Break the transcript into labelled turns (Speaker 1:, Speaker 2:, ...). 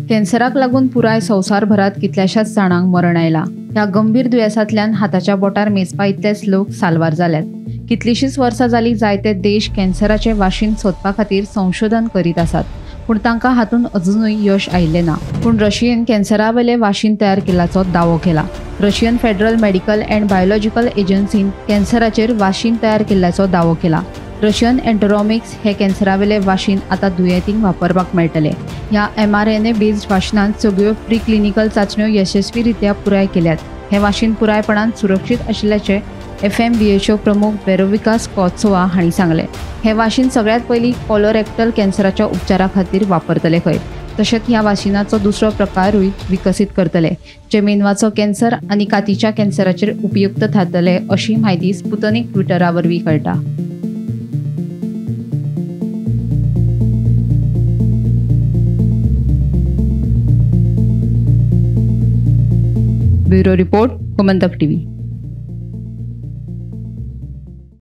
Speaker 1: कॅन्सराक लागून पुराय संवसारभरांत कितल्याशाच जाणांक मरण आयलां. ह्या गंभीर दुयेंसांतल्यान हाताच्या बोटार मेजपा इतलेच लोक साल्वार जाल्यात. कितलींशींच वर्सां जालीं जायते देश कॅन्सराचें वाशीन सोदपा खातीर संशोधन करीत आसात, पूण तांकां हातूंत अजुनूय यश आयिल्लें ना. पूण रशियेन कॅन्सरावेलें वाशीन तयार केल्याचो दावो केला. Russian federal medical and biological एजन्सीन कॅन्सराचेर वाशीन तयार केल्ल्याचो दावो केला. रशियन एंटरोमिक्स हे कॅन्सरावेले वाशीन आतां दुयेंतींक वापरपाक मेळटले. ह्या mRNA based वाशिनान सगळ्यो प्री क्लिनिकल चांचण्यो यशस्वी रित्या पुराय केल्यात. हे वाशीन पुरायपणान सुरक्षीत आशिल्ल्याचें FMBHO प्रमुख वेरोविका स्कॉत्सोवा हांणी सांगलें. हे वाशीन सगळ्यांत पयलीं कोलोरेक्टल कॅन्सराच्या उपचारा खातीर वापरतले खंय. तशेंच ह्या वाशिनाचो दुसरो प्रकारूय विकसीत करतले, जे मेंदवाचो कॅन्सर आनी कातीच्या कॅन्सराचेर उपयुक्त थारतले, अशी म्हायती स्पुतनिक ट्विटरा वरवीं कळटा. Bureau report, Gomantak TV.